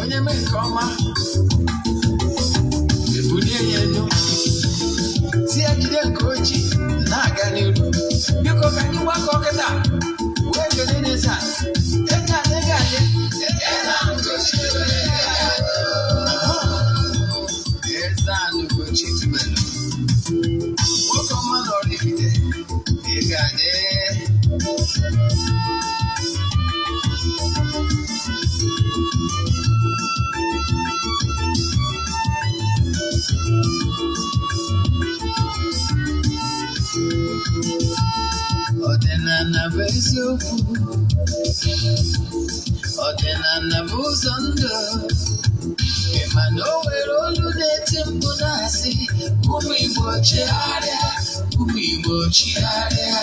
Onye mee nke ọma, ebulie ya elu, si ya jide nke oji na-aga n'iru. Biko, ka anyị gbakọ kịta wee kelee n'eze a. Eze a na adị, eze a Ugochi tubelu. Eze a Ugochi tubelu, nwoke ọma na Oraifite, ị ga-adị. Ọdịnala bụ eziokwu, ọdịnala bụ ụzọ ndụ. Ị ma na o nwere olu na-eti mkpu na-asị, "Ụmụ Igbo, chigharịa, ụmụ Igbo, chigharịa."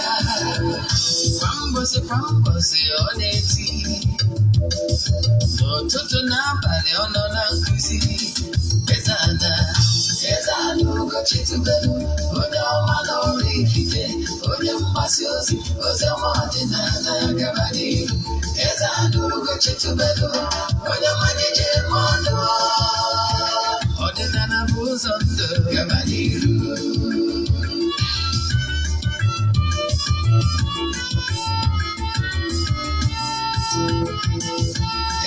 Kwa mbọsị kwa mbọsị ọ na-eti, n'ụtụtụ n'abalị ọ nọ na nkụzi. Eze ana, eze ana Ugochi tubelu, onye ọma na Oraifite, onye mgbasa ozi ozi ọma ọdịnala gaba n'ihu. Eze ana Ugochi tubelu, onye mmanya ji eme ọnụ. Ọdịnala bụ ụzọ ndụ, gaba n'iru.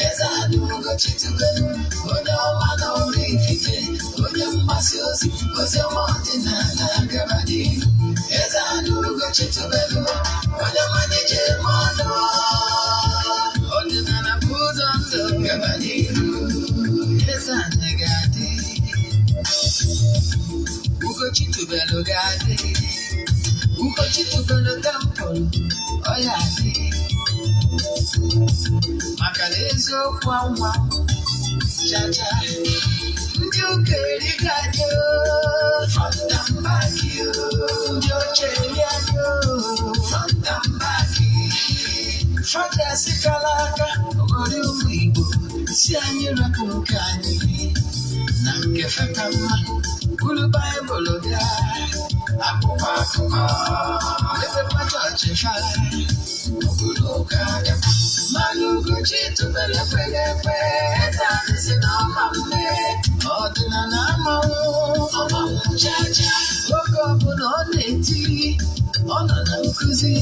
Eze ana Ugochi tubelu, onye ọma na Oraifite, onye mgbasa ozi ozi ọma ọdịnala gaba n'ihu. Eze ana Ugochi tubelu, onye mmanya ji eme ọnụ. Ọdịnala bụ ụzọ ndụ, gaba n'iru. Eze ana ga-adị, Ugochi tubelu ga-adị, Ugochi tubelu temple ọ ya adị, maka na eziokwu anwa chacha. Ndị ụka erigo anyị, front and back. Ndị oche eri anyị, front and back. Fada sikala aka oghori ụmụ Igbo si anyị rapụ nke anyị na nke feka mma. Buru Baịbụl bịa, akwụkwọ akụkọ mepekwa chọọchị fa okpuru ụka. Mmanụ Ugochi tubelu ekweghị ekwe. Eze anyị si na ọma mme, ọdịnala amanwụ ọmanwụ chacha. Oge ọbụla ọ na-eti, ọ nọ na nkụzi.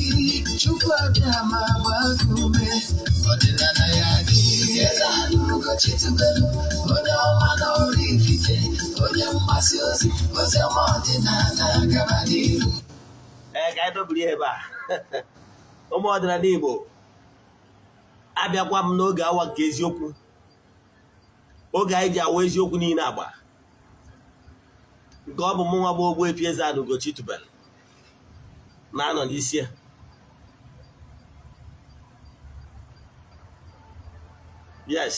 Chukwu abịa ma gbaa gị ume, ọdịnala ya dị. Eze anyị Ugochi tubelu, onye ọma na Oraifite, onye mgbasa ozi ozi ọma ọdịnala gaba n'iru. Ee, ka anyị dobiri ebe a. Ụmụ ọdịnala Igbo, abịakwa m n'oge awa nke eziokwu, oge anyị ji awa eziokwu niile agba nke ọ bụ mụ nwa bụ Ogbuefi Eze-Ana Ugochi tubelu na-anọ n'isi ya. Yes,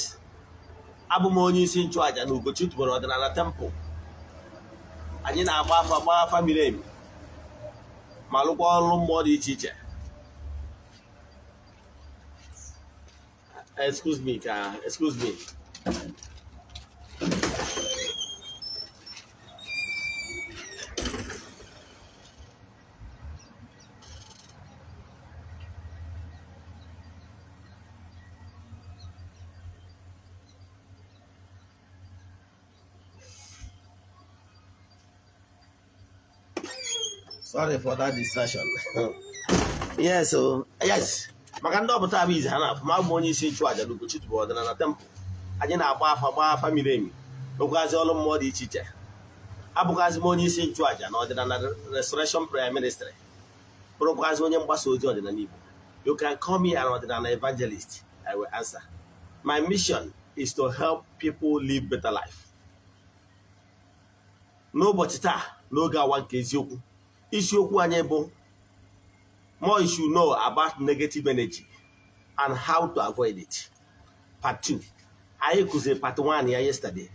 abụ m onye isi nchụaja na Ugochi tubelu ọdịnala temple. Anyị na-agba afa, gbaa afa miri emi, ma lụkwa ọrụ mmụọ dị iche iche. Excuse me, ka excuse me. Sorry for that distraction. Yes, oh, yes. Maka ndị ọpụta bụ ize ha na-afụ ma abụ m onye isi nchụaja na Ugochi tubelu ọdịnala temple. Anyị na-agba afa, gbaa afa miri emi, rụkwazị ọrụ mmụọ dị iche iche. Abụkwazị m onye isi nchụaja na ọdịnala Restoration Prayer Ministry, bụrụkwazị onye mgbasa ozi ọdịnala Igbo. You can call me an ọdịnala evangelist, I will answer. My mission is to help people live better life. N'ụbọchị taa, n'oge awa nke eziokwu, isiokwu anyị bụ "More you should know about negative energy and how to avoid it", part 2. Anyị kụziri part 1 ya yesterday,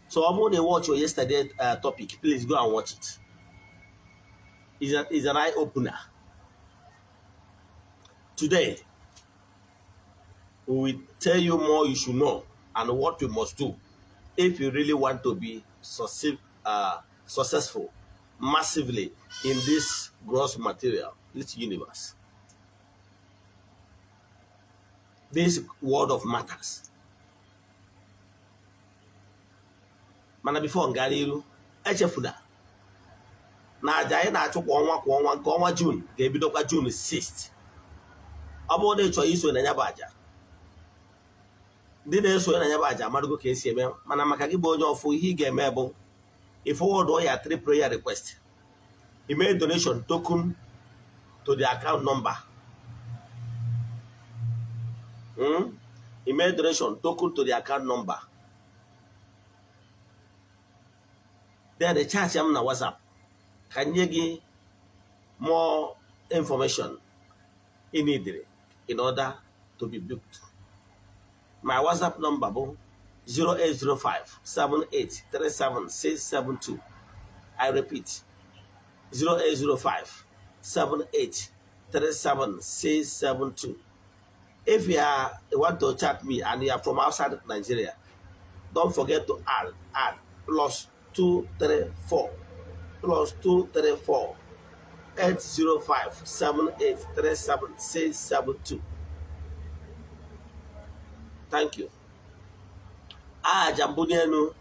so ọ bụrụ na ị watch your yesterday topic, please go and watch it. It's an eye opener. Today we will tell you more you should know and what you must do if you really want to be successful massively in this gross material, this universe, this world of matters. Mana before nga n'iru, echefuna na aja anyị na-achụ kwa ọnwa kwa ọnwa, nke ọnwa June ga-ebidokwa June 6. Ọ bụrụ na ị chọrọ iso na ya bụ aja, ndị na-esonye na ya bụ aja amarụgo ka esi eme. Mana maka gị bụ onye ọfụ, ihe ị ga-eme bụ ị forward ya three prayer request, email donation token to the account number, Email donation token to the account number, then chat m na WhatsApp ka nye gị more information ị needed in order to be booked. My WhatsApp number bụ 0805 7837672. I repeat, 0805 7837672. If you want to chat me and you are from outside Nigeria, don't forget to add +234 +234 805 7837672. Thank you. Aja mbunye elu,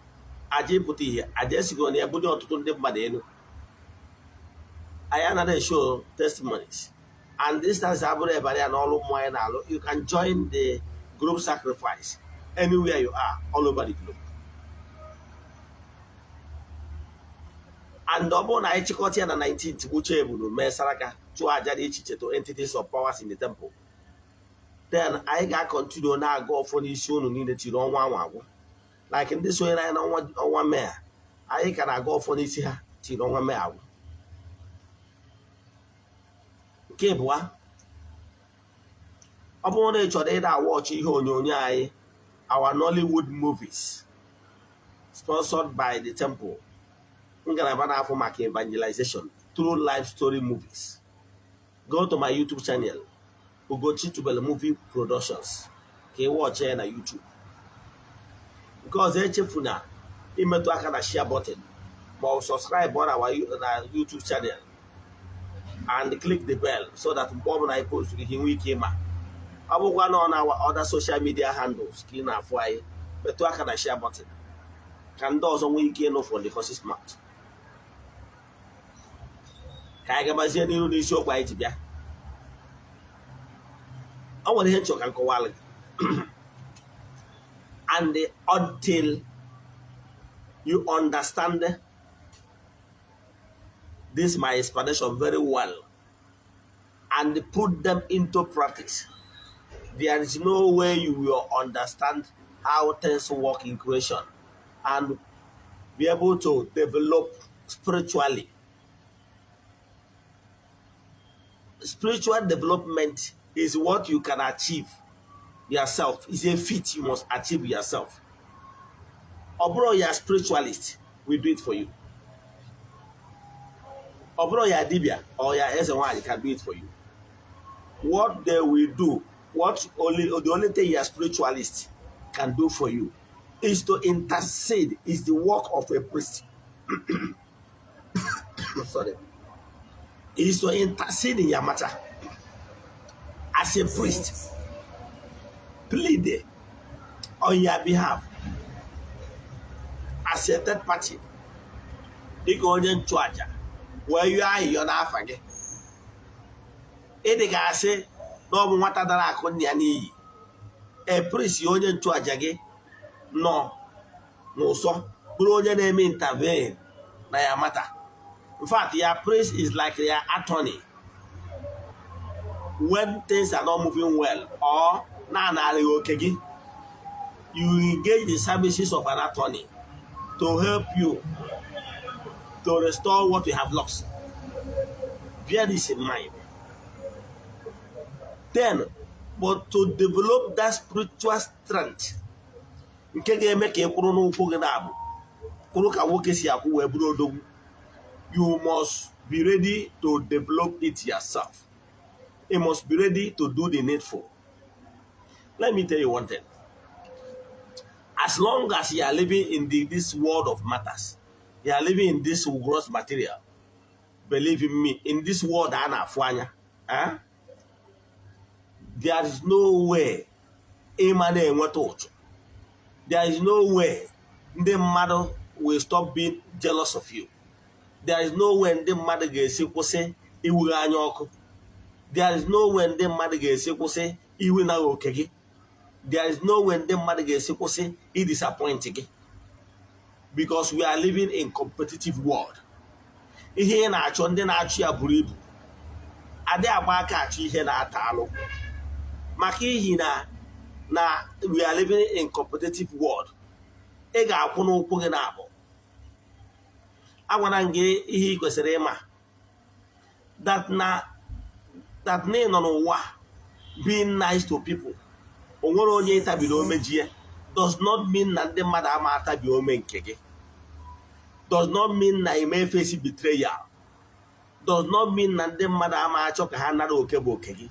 aja ịpụta ihe, aja esigo na ya bunye ọtụtụ ndị mmadụ elu. Anyị anaghị show testimonies and distance abụrụ ebara ya n'ọrụ mmụọ anyị na-alụ. You can join the group sacrifice anywhere you are all over the globe. And ọ bụrụ na anyị chịkọta ya na 19th, gbuchaa ebulu, mee saraka, chụọ aja dị iche iche to entities of powers in the temple, then anyị ga-akọntinu na-aga ọfọ n'isi unu niile tiri ọnwa anwa agwụ. Like ndị sonyere anyị n'ọnwa Mee a, anyị ka na-aga ọfọ n'isi ha tiri ọnwa Mee agwụ. Nke ịbụa, ọ bụrụ na ị chọrọ ịda awọchị ihe onyonyo anyị, our Nollywood movies sponsored by the temple, ngalaba na-afụ maka evangelization through life story movies, go to my YouTube channel, Ugochi Tubelu Movie Productions, ka ị watch ya na YouTube. Nke ọzọ, echefuna imetụ aka na share button ma ọ subscribe on our na YouTube channel and click the bell so that mgbe ọbụla anyị post ihe, nwee ike ịma. Ọ bụkwa na ọ na our other social media handles ka ị na-afụ anyị, metụ aka na share button ka ndị ọzọ nwee ike ịnụ from the horse's mouth. Ka anyị gabazie n'iru n'isiokwu anyị ji bịa. O nwere ihe nchọ ka nkọwalụ gị, and until you understand this my explanation very well and put them into practice, there is no way you will understand how things work in creation and be able to develop spiritually. Spiritual development is what you can achieve yourself. It's a feat you must achieve yourself. Ọ bụrụ ya spiritualist will do it for you. Ọ bụrụ ya dibia or ya eze nwanyị can do it for you. What they will do, what only the only thing your spiritualist can do for you is to intercede, is the work of a priest. Sorry. Is to intercede in your matter as a priest, plead on your behalf as a third party, dịka onye nchụaja wee yọọ ayịyọ n'afa gị. Ịdị ga-asị na ọ bụ nwata dara akụ nna ya n'iyi. A priest, onye nchụaja gị, nọ n'ụsọ bụrụ onye na-eme intervene na ya matter. In fact, your priest is like your attorney when things are not moving well or na-anarịghị oke gị. You engage the services of an attorney to help you to restore what you have lost. Bear this in mind. Then, but to develop that spiritual strength nke ga-eme ka ị kwụrụ n'ụkwụ gị na-abụ kwụrụ ka nwoke si akwụ wee bụrụ odogwu, you must be ready to develop it yourself. You must be ready to do the needful. Let me tell you one thing. As long as you are living in this world of matters, you are living in this gross material, believe in me, in this world a na-afụ anya, eh? There is no way ịma na-enweta ụchụ. There is no way ndị mmadụ will stop being jealous of you. There is no way ndị mmadụ ga-esi kwụsị iwughe anya ọkụ. There is no way ndị mmadụ ga-esi kwụsị iwe na oke gị. There is no way ndị mmadụ ga-esi kwụsị idisappoint gị, because we are living in competitive world. Ihe ị na-achọ, ndị na-achụ ya buru ibu. Adị agba aka achọ ihe na-ata alụ, maka ihi na we are living in competitive world. Ị ga-akwụ n'ụkwụ gị na-abụ. Agwara m gị ihe ị kwesịrị ịma, that na ị nọ n'ụwa being nice to people, o nwere onye ịtabiri omeji ya, does not mean na ndị mmadụ ama atabi ome nke gị, does not mean na ime face betrayal, does not mean na ndị mmadụ ama achọ ka ha nara oke bụ oke gị.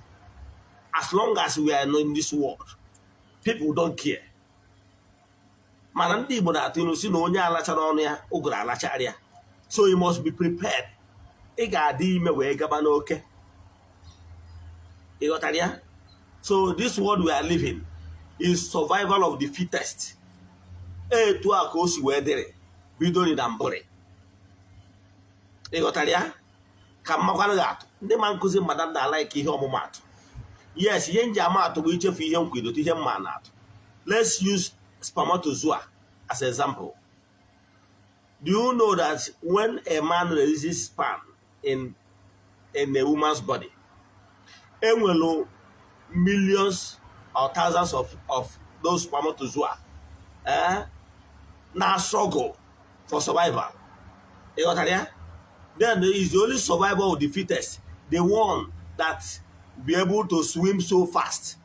As long as we are in this world, people don't care. Mana ndị Igbo na-atụ ilu si na onye alachara ọnụ ya, ụgụrụ alachara ya. So you must be prepared. Ị ga-adị ime wee gaba n'oke. Ị ghọtara ya? So this world we are living is survival of the fittest. Etu a ka o si wee dịrị bidori na mbụrị. Ị ghọtara ya? Ka mmakwanụ ga-atụ ndị ma nkụzi mmadụ na like ihe ọmụmatụ. Yes, ihe nji ama atụ bụ ichefu ihe nkwidote ihe mma na-atụ. Let's use spermatozoa as example. Do you know that when a man releases sperm in a woman's body, enwere millions or thousands of those spermatozoa na struggle for survival? Ị ghọtara ya? Then is the only survivor of the fittest, the one that be able to swim so fast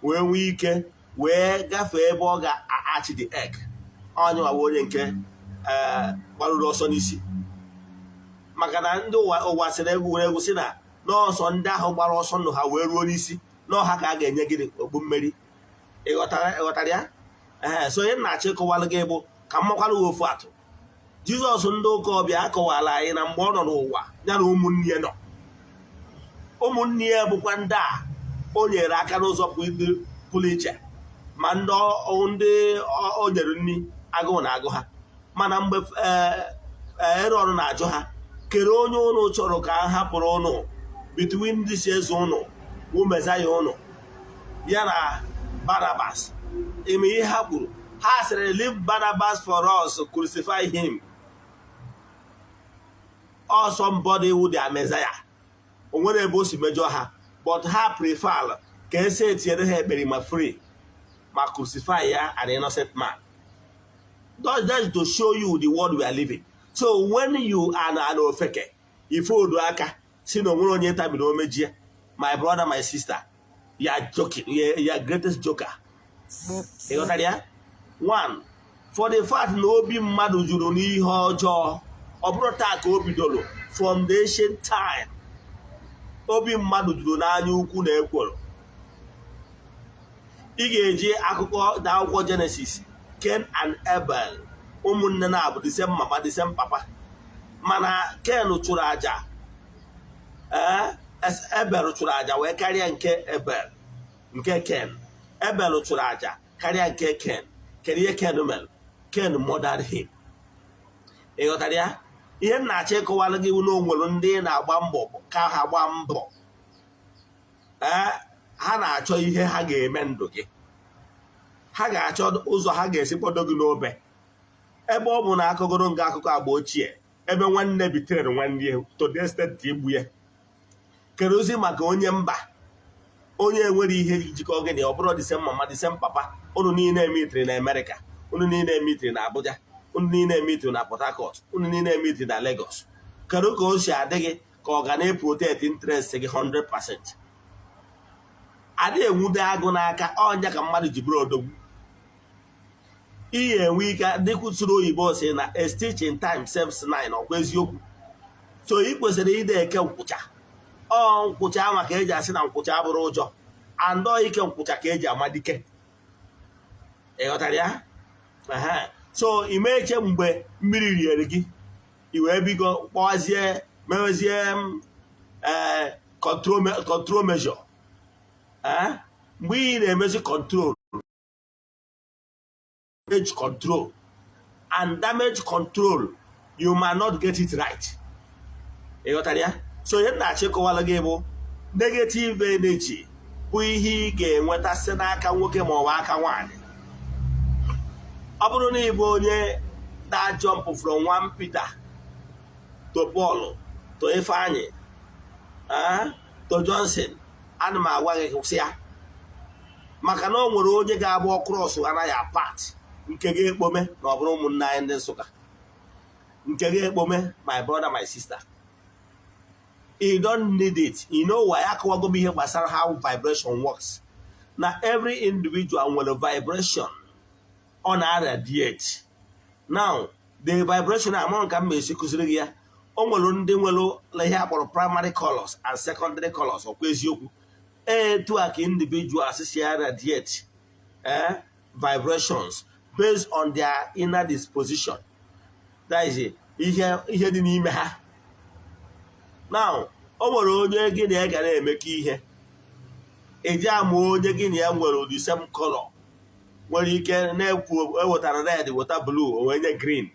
wee nwee ike wee gafee ebe ọ ga-achị the egg. Onye nwa bụ onye nke gbarụrụ ọsọ n'isi, maka na ndị ụwa sịrị egwu were egwu si na n'ọsọ ndị ahụ gbara ọsọ ndụ ha wee ruo n'isi n'ọha ka a ga-enye gịnị? Okpu mmeri. Ịghọtara ya? Ee. So onye na-achọ ịkọwalụ gị bụ ka m makwara gị ofu atụ. Jizọs ndị ụka ọbịa akọwara anyị na mgbe ọ nọ n'ụwa, ya na ụmụnne ya nọ, ụmụnne ya bụkwa ndị a o nyere aka n'ụzọ pụrụ iche, ma ndị o nyere nri, agụụ na agụ ha. Mana mgbe Erọn na-ajụ ha kere onye ụnụ chọrọ ka a hapụrụ ụnụ between ndị si eze ụnụ wụ Mezaya ụnụ ya na Barabas, ime ihe ha kwuru, ha sịrị, "Leave Barabas for us, crucify him," or somebody who their Messiah. O nwere ebe o si mejọ ha, but ha prefer ka esi etinyere ha ekpere ma free ma crucify ya, an innocent man. That's to show you the world we are living. So when you are an ofeke, ife odu aka si na onwere onye tabiri omejie, my brother, my sister, you are joking. You are greatest joker. Ị ghọtara ya? One, for the fact na obi mmadụ juru n'ihe ọjọọ, ọ bụrụ taa ka o bidoro. From the ancient time, obi mmadụ juru n'anya ukwu na ekworo. Ị ga-eji akụkọ na akwụkwọ Genesis, Cain and Abel, ụmụnne na-abụ, the same mama, the same papa, mana Cain chụrụ aja, ee, Abel chụrụ aja wee karịa nke Abel, nke Cain. Abel chụrụ aja karịa nke Cain. Kedu ihe Cain mere? Cain murdered him. Ị ghọtara ya? Ihe m na-achọ ịkọwara gị bụ na o nwere ndị na-agba mbọ ka ha gbaa mbọ, ee, ha na-achọ ihe ha ga-eme ndụ gị. Ha ga-achọ ụzọ ha ga-esi kpọdo gị n'obe, ebe ọ bụ na akọgoro nga akụkọ agba ochie ebe nwanne bitere nwanne ya to the extent igbu ya. Kedu ozi maka onye mba, onye enwere ihe jikọ gị na ọ bụrụ the same mama, the same papa? Unu niile emitiri na Amerịka, unu niile emitiri na Abuja, unu niile emitiri na Port Harcourt, unu niile emitiri na Lagos. Kedu ka o si adị gị ka ọ ga na-eprotect interest gị 100%? Adị enwude agụ n'aka ọnya ka mmadụ ji bụrụ odogwu. Iyi enwe ike dịkwusoro oyibo si na "A stitch in time saves nine." Ọkwa eziokwu? So ị kwesịrị ide eke nkwụcha. Ọ nkwụcha maka eji asị na nkwụcha abụrụ ụjọ andọ ike nkwụcha ka eji ama dike. Ị ghọtara ya? So imeche mgbe mmiri riere gị, i wee bigo kpọwazie, mewezie ee control measure. Mgbe ị na-emezi control, eji control And damage control, you might not get it right. Ị ghọtara ya? So ihe m na-achọ ịkọwara gị bụ negative energy bụ ihe ị ga-enweta site n'aka nwoke ma ọ bụ aka nwaanyị. Ọ bụrụ na ị bụ onye na-jump from one Peter to Paul to Ifeanyị, to Johnson, ana m agwa gị, kwụsị ya, maka na o nwere onye ga-agba cross anaghị apart nke ga-ekpome. Na ọ bụrụ ụmụnne anyị ndị Nsụka, nke ga-ekpome. My brother, my sister, you don't need it. You know why? Akọwago m ihe gbasara how vibration works, na every individual nwere vibration ọ na-radiate. Now, the vibration, among ka m esi kụziri gị ya, o nwere ndị nwere ihe akpọrọ primary colors and secondary colors. Ọkwa eziokwu? Etu a ka individuals si radiate vibrations based on their inner disposition, that is, ihe dị n'ime ha. Now, o nwere onye gị na ya ga na-emekọ ihe, eji ama onye gị na ya nwere the same color. Nwere ike na-ekwu ewetara red, weta blue, o wee nye green.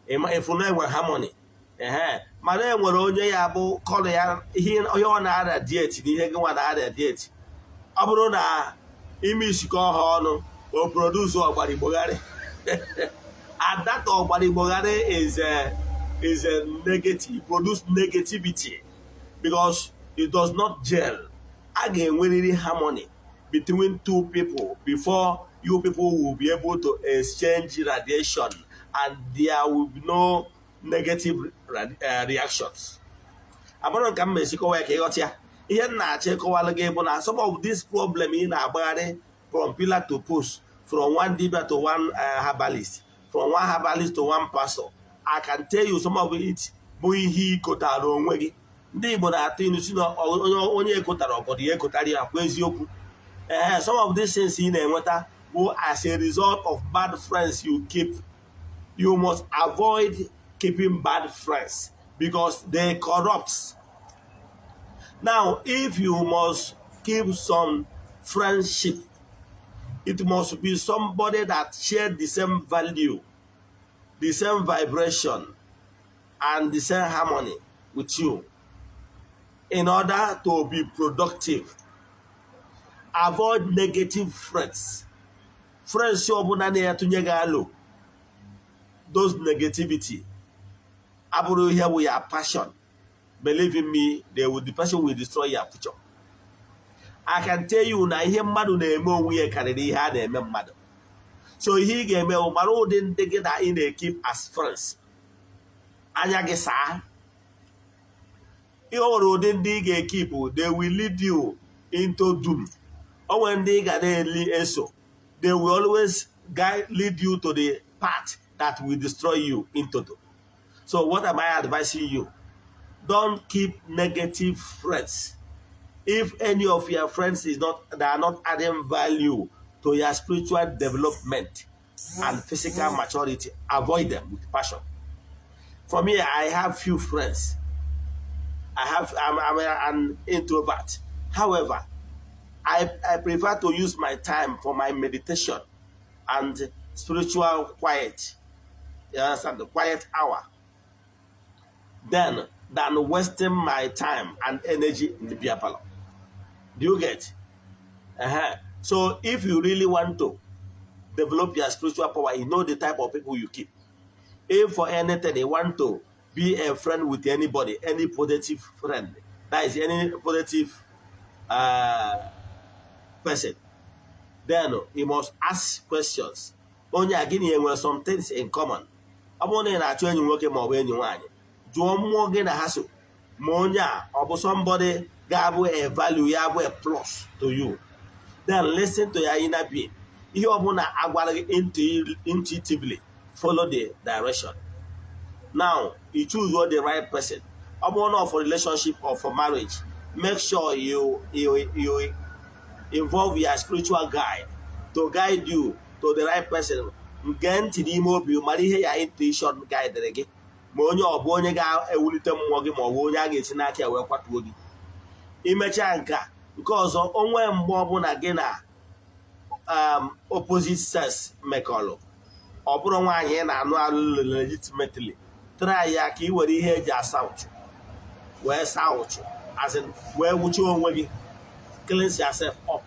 Ịfụ na enwere harmony. Ehe, mana e nwere onye ya bụ color ya, ihe ọ na-radiate na ihe gị nwa na-radiate, ọ bụrụ na ime isikọ ha ọnụ, o produce ọgbarigbogharị. And that ọgbarigbogharị is a negative, produce negativity, because it does not gel. A ga-enwerịrị harmony between two people before you people will be able to exchange radiation and there will be no negative reactions. Abụrụ ka m ma-esi kọwa ya ka ịghọta ya. Ihe m na-achọ ịkọwalụ gị bụ na some of this problem ị na-agbagharị from pillar to post, from one dibia to one herbalist, from one herbalist to one pastor, I can tell you some of it bụ ihe ikotara onwe gị. Ndị Igbo na-atụ ilu si na onye ekotara ọgọdọ ya ekotara ya kwa eziokwu. Ee, some of these things ị na-enweta bụ as a result of bad friends you keep. You must avoid keeping bad friends because they corrupt. Now, if you must keep some friendship, it must be somebody that share the same value, the same vibration and the same harmony with you in order to be productive. Avoid negative friends. Friends ọbụla na-atụnye gị alo, those negativity abụrụ ihe bụ ya passion, believe in me, the person will destroy your future. I can tell you na ihe mmadụ na-eme onwe ya karịrị ihe a na-eme mmadụ. So ihe ị ga-eme bụ mara ụdị ndị gị na ị na-keep as friends. Anya gị saa. Ihe o nwere ụdị ndị ị ga-ekeep, they will lead you into doom. O nwere ndị ị ga na-eli eso, they will always guide, lead you to the path that will destroy you in total. So what am I advising you? Don't keep negative friends. If any of your friends is not, they are not adding value to your spiritual development and physical maturity, avoid them with passion. For me, I have few friends. I'm an introvert. However, I prefer to use my time for my meditation and spiritual quiet. You understand? The quiet hour. Then than wasting my time and energy in the beer parlor. Do you get? So if you really want to develop your spiritual power, you know the type of people you keep. If for anything you want to be a friend with anybody, any positive friend, that is, any positive person, then you must ask questions. Onye a, gịnị enwere some things in common? Ọ bụrụ na ị na-achọ enyi nwoke ma ọ bụ enyi nwaanyị, jụọ mmụọ gị na ha so ma onye a ọ bụ somebody ga-abụ a value, ya bụ a plus to you. Then listen to your inner being. Ihe ọbụla agwara gị intuitively, follow the direction. Now you choose what the right person. Ọ bụrụ na for relationship or for marriage, make sure you involve your spiritual guide to guide you to the right person. Gee ntị n'ime obi, mara ihe ya intuition guidere gị, ma onye ọ bụ onye ga-ewulite mmụọ gị, ma ọ bụ onye a ga-esi n'aka ya wee kwatuo gị. Imechaa nke a, nke ọzọ, onwe mgbe ọbụla gị na opposite sex mekọrọ, Ọ bụrụ nwaanyị ị na-anụ alụ legitimately, try ya ka ị were ihe eji asa ụchụ wee saa ụchụ, as in wee wuchie onwe gị, cleanse yourself up.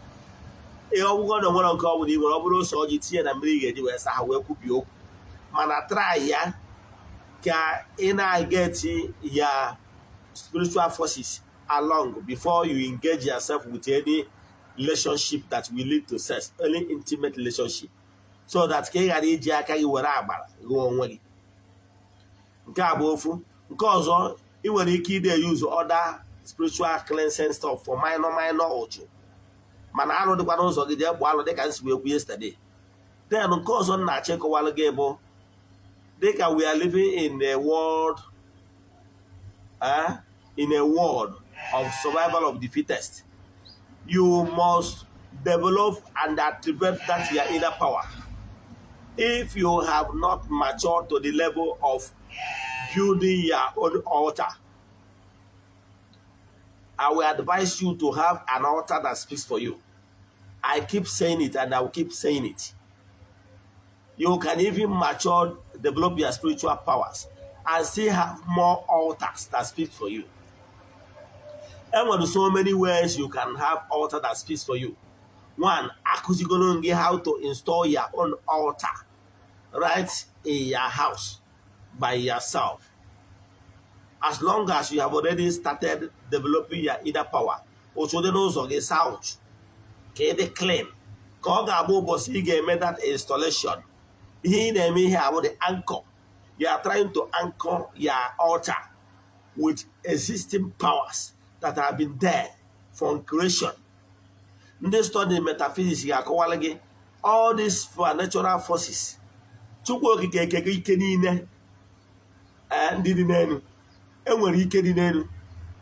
Ihe ọgwụgwọ na onwere nke ọ bụla i nwere, ọ bụrụ ose ọjị, tinye na mmiri ị ga-eji wee saa ha, wee kwubie okwu. Mana try ya ka ị na-get ya spiritual forces along before you engage yourself with any relationship that will lead to sex, any intimate relationship, so that ka ị ghara iji aka gị were agbara gụọ onwe gị. Nke a bụ ofu. Nke ọzọ, ị nwere ike ide use other spiritual cleansing stuff for minor minor ụchụ, mana arụ dịkwa n'ụzọ gị, jee gbaa alụ dịka nsi wee kwu yesterday. Then nke ọzọ m na-achọ ịkọwalụ gị bụ, dịka we are living in a world of survival of the fittest, you must develop and activate that your inner power. If you have not matured to the level of building your own altar, I will advise you to have an altar that speaks for you. I keep saying it and I will keep saying it. You can even mature, develop your spiritual powers, and still have more altars that speak for you. And there so many ways you can have altar that speaks for you. One, akụzigoro gị how to install your own altar right in your house by yourself. As long as you have already started developing your inner power, otu dị n'ụzọ gị south ka ị dị clean, ka ọ ga-abụ ụbọchị ị ga-eme that installation, ihe ị na-eme ihe abụ the anchor. You are trying to anchor your altar with existing powers that have been there from creation. Ndị study metaphysics ga-akọwara gị all these supernatural forces. Chukwu Okike ekego ike niile ndị dị n'elu. Enwere ike dị n'elu,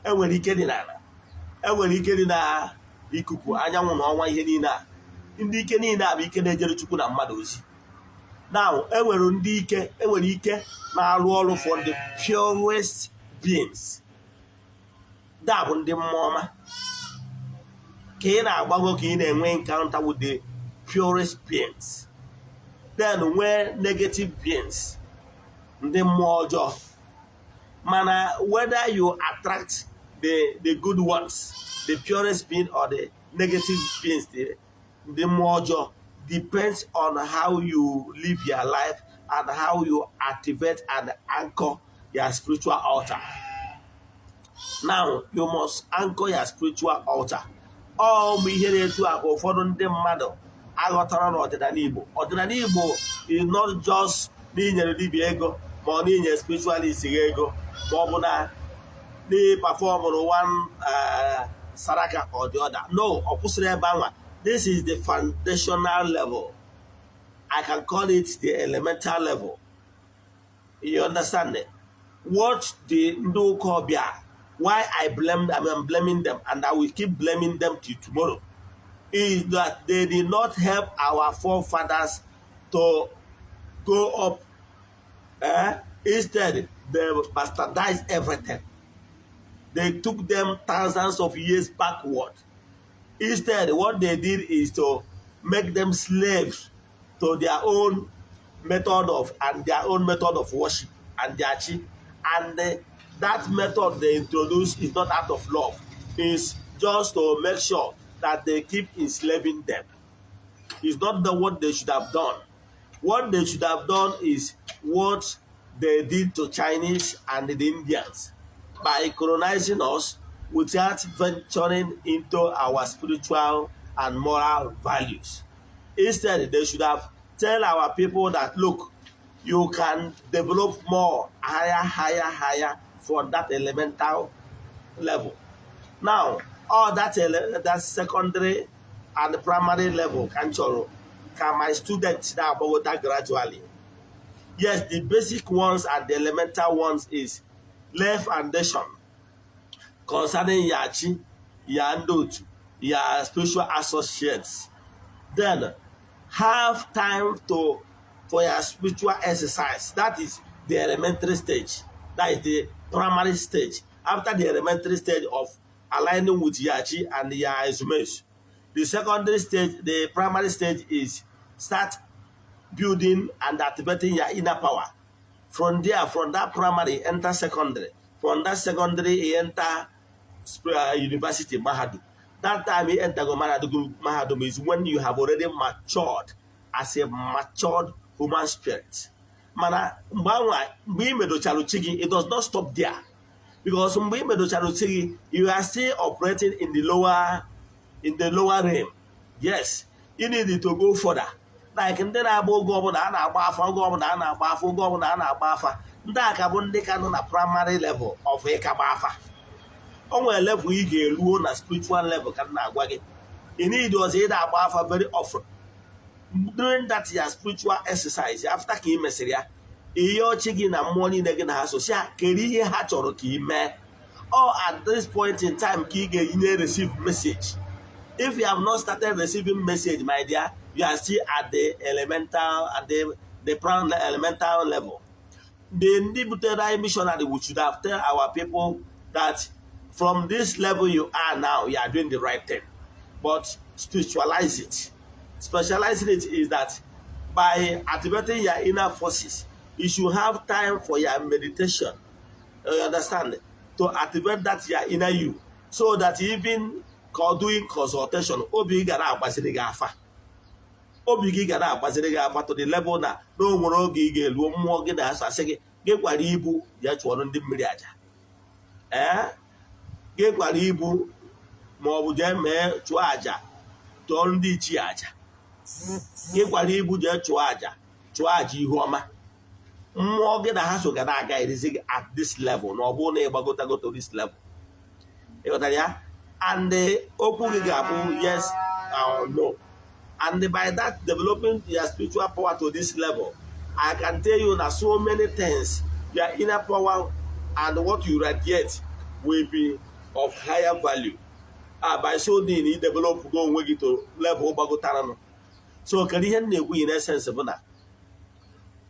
enwere ike dị n'ala, enwere ike dị na ikuku, anyanwụ na ọnwa, ihe niile a. Ndị ike niile a bụ ike na-ejere Chukwu na mmadụ ozi. Now, enwere ndị ike, enwere ike na-arụ ọrụ for the purest beings, da bụ ndị mmụọ ọma. Ka ị na-agbago, ka ị na-enwe encounter with the purest beings. Then nwee negative beings, ndị mmụọ ọjọọ. Mana whether you attract the good ones, the purest being, or the negative beings, the mmụọ ọjọọ, depends on how you live your life and how you activate and anchor your spiritual altar. Now, you must anchor your spiritual altar. Ọ bụ ihe na-etu a ka ụfọdụ ndị mmadụ aghọtara n'ọdịnala Igbo. Ọdịnala Igbo is not just n'inyere dibịa ego, ma ọ n'inye spiritualist gị ego, ma ọ bụ na n'ịperformụrụ one saraka or the other. No, ọ kwụsịrị ebe anwa. This is the foundational level. I can call it the elemental level. You understand it? What the ndị ụka ọbịa, why I blame I'm blaming them and I will keep blaming them till tomorrow, is that they did not help our forefathers to go up. Eh? Instead, they bastardized everything. They took them thousands of years backward. Instead, what they did is to make them slaves to their own method of and their own method of worship and their chi. And that method they introduced is not out of love. It's just to make sure that they keep enslaving them. It's not the what they should have done. What they should have done is what they did to Chinese and the Indians by colonizing us without venturing into our spiritual and moral values. Instead, they should have tell our people that, look, you can develop more higher, higher, higher for that elemental level. Now, all that secondary and primary level can chọrọ ka my students na-agbagota gradually. Yes, the basic ones and the elemental ones is lay foundation concerning your chi, your ndị otu, your spiritual associates. Then have time to for your spiritual exercise. That is the elementary stage. That is the primary stage. After the elementary stage of aligning with your chi and your ezumezu, the secondary stage, the primary stage is start building and activating your inner power. From there, from that primary, enter secondary. From that secondary, you enter university, mahadum. That time you enter go mahadum, mahadum is when you have already matured as a matured human spirit. Mana mgbe anwa, mgbe ị medochara chi gị, it does not stop there, because mgbe ị medochara chi gị, you are still operating in the lower realm. Yes, you need to go further. Like ndị na-agba, oge ọbụla a na-agba afa, oge ọbụla a na-agba afa, oge ọbụla a na-agba afa, ndị a ka bụ ndị ka nọ na primary level of ịkagba afa. O nwere level ị ga-eruo na spiritual level ka m na-agwa gị. You need ọzọ ịda agba afa very often. During that your spiritual exercise, after ka ị mesịrị ya, ihe ọchị gị na mmụọ niile gị na ha so si ha kedu ihe ha chọrọ ka ị mee. Or at this point in time ka ị ga-eyi na-receive message. If you have not started receiving message, my dear, you are still at the elemental, at the primary elemental level. The ndị butere anyị missionary, we should have tell our people that from this level you are now, you are doing the right thing, but spiritualize it. Specializing it is that by activating your inner forces, you should have time for your meditation. You understand? To activate that your inner you, so that even doing consultation, obi gị ga na-agbaziri gị afa, obi gị ga na-agbaziri gị afa to the level na o nwere oge ị ga-eluo, mmụọ gị na-asụ asị gị, gị kwara ibu jee chụọrọ ndị mmiri aja, ee, gị kwara ibu ma ọ bụ jee mee chụọ aja, tụọ ndị ichie aja, gị kwara ibu jee chụọ aja, chụọ aja ihu ọma. Mmụọ gị na ha so ga na-aga erizi gị at this level, na ọ bụrụ na ịgbagotago to this level. Ịghọtara ya? And okwu gị ga-abụ yes or no. And by that, developing your spiritual power to this level, I can tell you na so many things, your inner power and what you radiate will be of higher value. Ah, by so doing, you develop go onwe gị to level gbagotaranụ. So kedu ihe m na-ekwu? In essence bụ na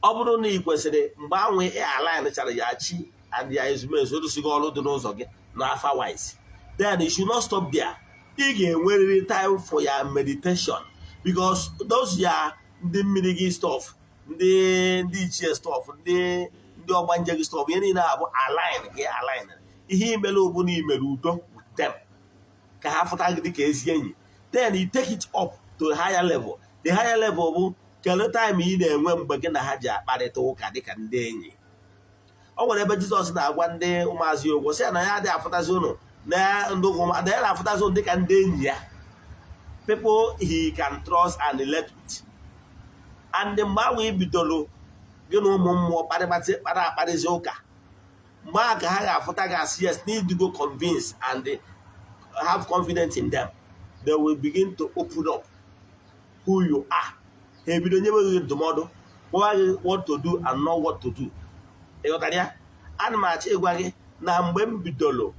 ọ bụrụ na ị kwesịrị, mgbe anwụ ị align chara ya chi and ya ezumezu orụsigo ọrụ dị n'ụzọ gị na afa wise, then you should not stop there. Ị ga-enwerịrị time for your meditation, because those ya ndị mmiri gị stuff, ndị ichie stuff, ndị ọgbanje gị stuff, ihe niile abụ align gị align. Ihe imere bụ na imere udo with them ka ha fụta gị dịka ezi enyi. Then you take it up to a higher level. The higher level bụ kedu time ị na-enwe mgbe gị na ha ji akparịta ụka dịka ndị enyi. O nwere ebe Jizọs na-agwa ndị ụmụazị okwu, sị ya na ya adịghị afụtazi ụnụ na ndị na ya na-afụtazi ụnụ dịka ndị enyi ya, people he can trust and relate with. And mgbe ahụ i bidoro gị na ụmụ mmụọ kparịkparị kpara akparịzi ụka, mgbe ahụ ka ha ga-afụta gị as, yes, need to go convince and have confidence in them. They will begin to open up who you are. Ha ebido nyebe gị ndụmọdụ, gwa gị what to do and not what to do. Ịghọtara ya? Ana m achọ ịgwa gị na mgbe m bidoro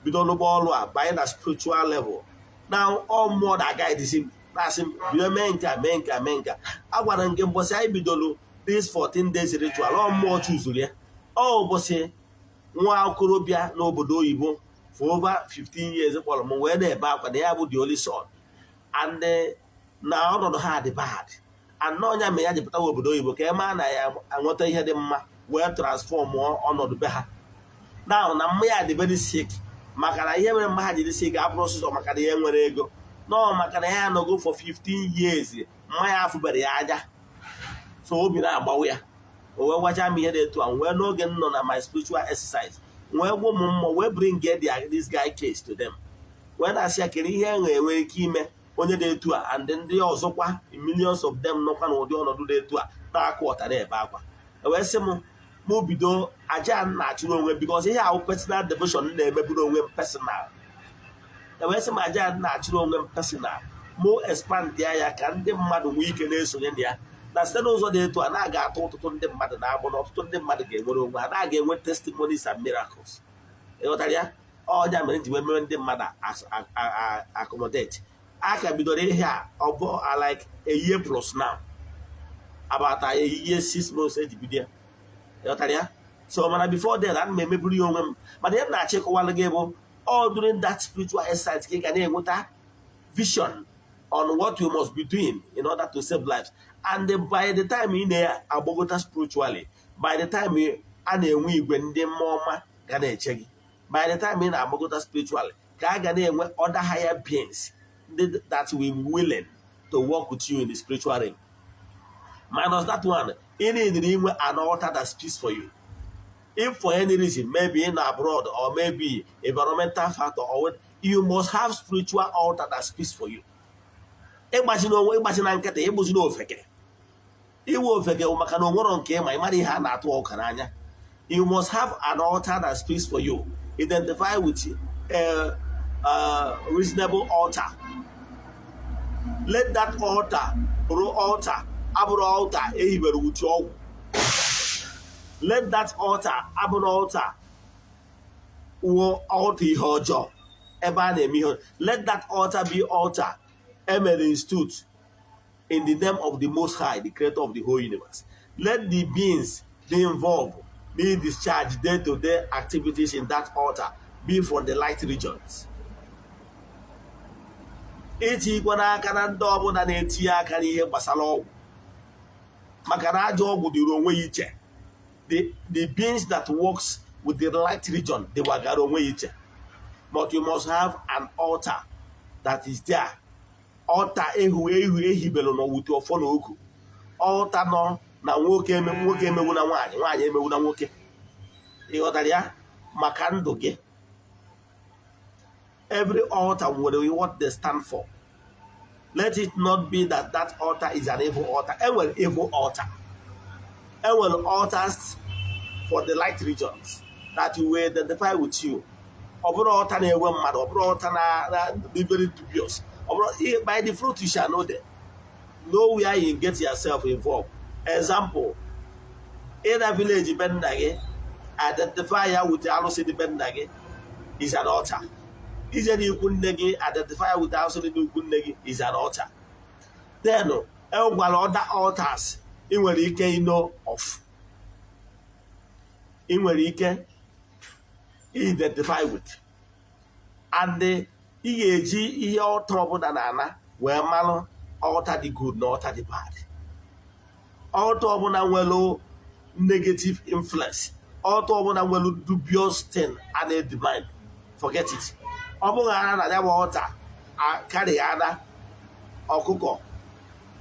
gba ọrụ a banye na spiritual level, na ọ mmụọ na-agaidisi m, na-asị m bido mee nke a, mee nke a, mee nke a. A gwara m gị, mbọsị anyị bidoro this 14 days ritual, ọ mmụọ chuzuru ya. Ọ ụbọchị nwa okorobịa n'obodo oyibo for over 15 years kpọrọ m wee na-ebe akwa na ya bụ the only son and na ọnọdụ ha dị bad, and na ọnya mere ya ji pụtawa obodo oyibo ka e maa na ya anweta ihe dị mma wee transform ọnọdụ be ha. Now na mma ya dị very sick, maka na ihe mere mma ha ji dị sick abụrụ ọsụsọ maka na ya nwere ego nọọ, maka na ya anọgo for 15 years mma ya afụbere ya aja. So obi na-agbawa ya. O wee gwacha m ihe dị etu a. Wee n'oge m nọ na my spiritual exercise, wee gwa ụmụ mmụọ, wee bring this guy case to them, wee na-asị ya kere ihe e nwere ike ime onye dị etu a, and ndị ọzọkwa, millions of them nọkwa n'ụdị ọnọdụ dị etu a na-akụ ọta na-ebe akwa. Wee sị m mụ bido aja m na-achụrụ onwe, because ihe ahụ personal devotion m na-emeburu onwe m personal. Wee sị m aja m na-achụrụ onwe m personal, mụ expand ya ka ndị mmadụ nwee ike na-esonye na ya, na site n'ụzọ dị etu a na-aga atụ ọtụtụ ndị mmadụ na-agbụ, na ọtụtụ ndị mmadụ ga-enwere onwe ha, na-aga enwe testimonies and miracles. Ịghọtara ya? Ọnya mere ji wee mere ndị mmadụ accommodate. A ka bidoro ihe a, ọ bụ like a year plus now, about a year 6 months eji bido ya. Ịghọtara ya? So mana before then, ana m emeburu ya onwe m. Mana ihe m na-achọ ịkọwalụ gị bụ all during that spiritual exercise ka ị ga na-enweta vision. On what you must be doing in order to save lives. And then by the time ị na-agbagota spiritually, by the time a na-enwe igwe ndị mmụọ ọma ga na-eche gị, by the time ị na-agbagota spiritually, ka a ga na-enwe other higher beings that will be willing to work with you in the spiritual realm. Minus that one, ị need inwe an altar that speaks for you. If for any reason, maybe in abroad or maybe environmental factor or what, you must have spiritual altar that speaks for you. Ịgbachi n'onwe, ịgbachi na nkịtị, ịgbụzi n'ofeke, iwe ofeke bụ maka na onwero nke ịma ịmara ihe a na-atụ ụka n'anya. You must have an altar that speaks for you. Identify with a reasonable altar. Let that altar bụrụ altar, abụrụ altar ehibere uche ọgwụ. Let that altar abụrụ altar wụ altar ihe ọjọọ ebe a na-eme ihe. Let that altar be altar emere institute in the name of the Most High, the creator of the whole universe. Let the beings be involved, be discharged day-to-day activities in that altar be from the light regions. Itikwa n'aka na ndị ọbụla na-etinye aka n'ihe gbasara ọgwụ, maka na ajọ ọgwụ dịrị onwe ya iche. The beings that works with the light region dịwagara onwe ya iche. But you must have an altar that is there, altar ehu ehu ehibere n'owute ọfọ na ogu, altar nọ na nwoke nwoke emegbu na nwaanyị, nwaanyị emegbu na nwoke. Ị ghọtara ya? Maka ndụ gị, every altar nwere what they stand for. Let it not be that that altar is an evil altar. Enwere evil altar, enwere altars for the light regions that you will identify with you. Ọ bụrụ altar na-enwe mmadụ, ọ bụrụ altar na dị very dubious, ọ bụrụ by the fruit you shall know them. Know where you get yourself involved. Example, in a village be nna gị, identify ya with arụsị dị be nna gị is an altar. Ije n'ikwu nne gị, identify with arụsị dị n'ikwu nne gị is an altar. Then enwekwara other altars ị nwere ike know of, ị nwere ike identify with, and ị ga-eji ihe altar ọbụla na-ana wee malụ altar dị good na altar dị bad. Altar ọbụla nwere negative influence, altar ọbụla nwere dubious thing a na-edemand, forget it. Ọ bụghị ara na ya bụ altar karịa ana ọkụkọ,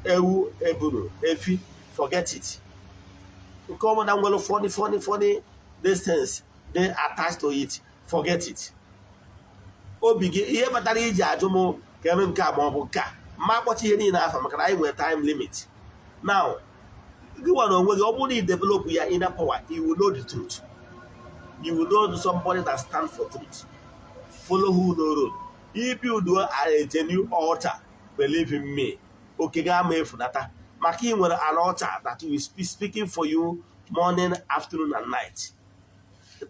ewu, eburu, efi, forget it. Nke ọbụla nwere funny funny funny distance dị attached to it, forget it. Obi gị, ihe kpatara iji ajụ m ka eme nke a ma ọ bụ nke a, ma akpọcha ihe niile afa, maka na anyị nwere time limit now. Gị nwa na onwe gị, ọ bụrụ na ị develop ya inner power, you will know the truth. You will know somebody that stand for truth, follow who no road. I build a genuine altar, believe in me, oke ga-ama efunata, maka ị nwere an altar that will be speaking for you morning, afternoon and night.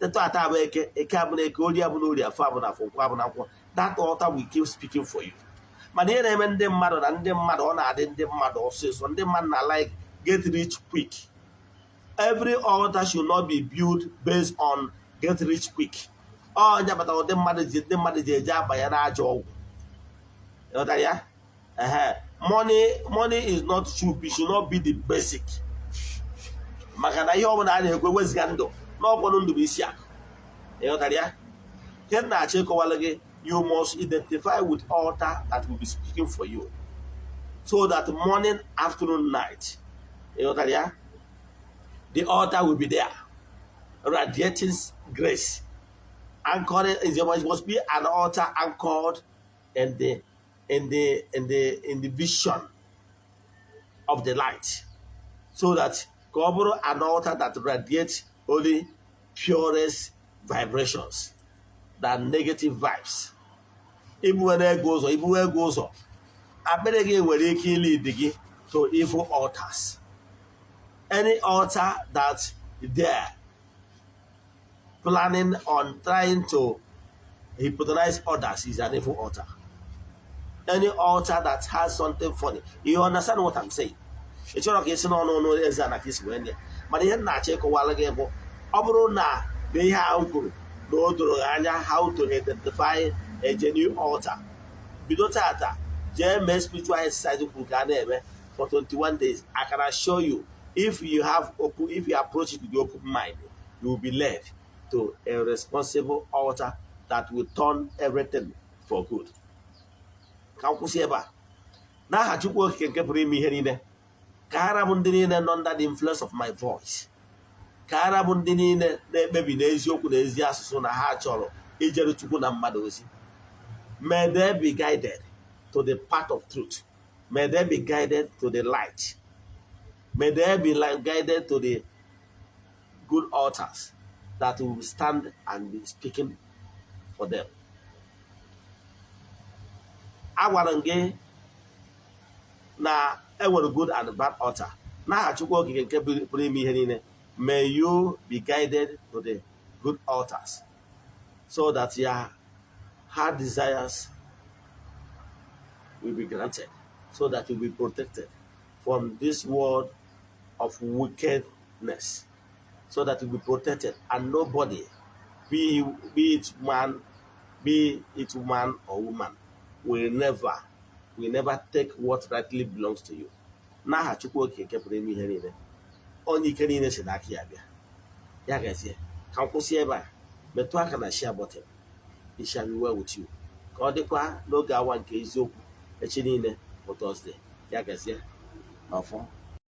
Teta ata abụ eke, eke abụ na eke, ori abụ na ori, afọ abụ na afọ, nkwọ abụ na nkwọ. That altar will keep speaking for you. Mana ihe na-eme ndị mmadụ na ndị mmadụ, ọ na-adị ndị mmadụ ọsịsọ, ndị mmadụ na like get rich quick. Every altar should not be built based on get rich quick. Ọ kpatara ụdị mmadụ ji ndị mmadụ ji eje abanye n'ajọ ọgwụ. Ịghọtara ya? Ehe, money is not cheap. It should not be the basic, maka na ihe ọbụla a na-ekwe weziga ndụ n'ọkwọnụ, ndụ bụ isi akụ. Ịghọtara ya? Ihe m na-achọ ịkọwara gị, you must identify with altar that will be speaking for you so that morning, afternoon, night, ịghọtara ya, the altar will be there radiating grace, anchoring. It must be an altar anchored in the vision of the light, so that ka ọ bụrụ an altar that radiates only purest vibrations than negative vibes. Ibuwe ego ụzọ, ibuwe ego ụzọ, akpịrị gị nwere ike ilead gị to evil altars. Any altar that there planning on trying to hypnotize others is an evil altar. Any altar that has something funny, you understand what I'm saying? Ị chọrọ ka isi n'ọnụ ọnụ eze na ka isi wee nye, mana ihe m na-achọ ịkọwara gị bụ, ọ bụrụ na na ihe ahụ kwuru na o doro gị anya how to identify a genuine altar, bido tata Jee mee spiritual exercise kwuru ka a na-eme for 21 days. I can assure you, if you approach it with the open mind, you will be led to a responsible altar that will turn everything for good. Ka m kwụsị ebe a. N'aha Chukwu Okike nke pụrụ ime ihe niile, ka ara bụ ndị niile nọ under the influence of my voice, ka ara bụ ndị niile na-ekpebi n'eziokwu na ezi asụsụ na ha chọrọ ijere Chukwu na mmadụ ozi. May they be guided to the path of truth. May they be guided to the light. May they be like guided to the good altars that will stand and be speaking for them. Agwara m gị na enwere good and bad altar. N'aha Chukwu Okike nke pụrụ ime ihe niile, may you be guided to the good altars so that your heart desires will be granted, so that you'll be protected from this world of wickedness, so that you'll be protected and nobody, be it man or woman, will never take what rightly belongs to you. N'aha Chukwu Okike nke pụrụ ime ihe niile, onye ike niile si n'aka ya bịa, ya gazie. Ka m kwụsị ebe a. Metụ aka na share button. It shall be well with you. Ka ọ dịkwa n'oge awa nke eziokwu echi niile bụ Thursday. Ya gazie n'ọfọ.